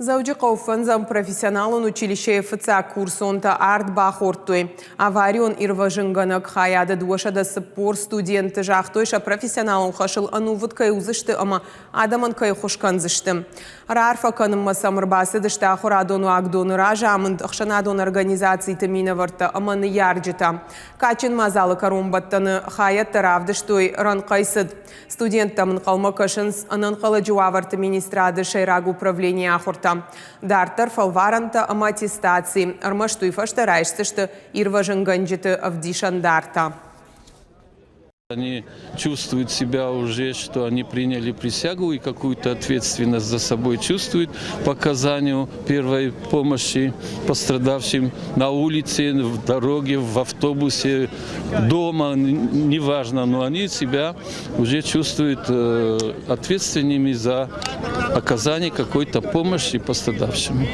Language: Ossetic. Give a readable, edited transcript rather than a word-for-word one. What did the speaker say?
Дзӕуджыхъӕуы фӕндзӕм профессионалон училищейы фыццаг курсонтӕ ард бахордтой. Аварион ирвӕзынгӕнӕг хайады 240 студенты загътой, сӕ профессионалон хӕсыл ӕнувыд кӕй уыдзысты ӕмӕ адӕмӕн кӕй ххуыс кӕндзысты. Раарфӕ кӕнынмӕ сӕм ӕрбацыдысты ахуырадон уагдоны разамынд, ӕхсӕнадон организациты минӕвӕрттӕ ӕмӕ ныййарджытӕ. Кадджын мадзалы кӕронбӕттӕны хайӕдтӕ равдыстой рӕнхъӕй цыд. Студенттӕм ӕнхъӕлмӕ кӕсынц ӕнӕнхъӕлӕджы уавӕрты министрады сӕйраг управленийы ахуыртӕ. Дарддӕр фӕлварӕнтӕ ӕмӕ аттестаци. Ӕрмӕст уый фӕстӕ райсдзысты ирвӕзынгӕнджыты ӕвдисӕндартӕ. Они чувствуют себя уже, что они приняли присягу и какую-то ответственность за собой чувствуют по оказанию первой помощи пострадавшим на улице, в дороге, в автобусе, дома, неважно, но они себя уже чувствуют ответственными за оказание какой-то помощи пострадавшим.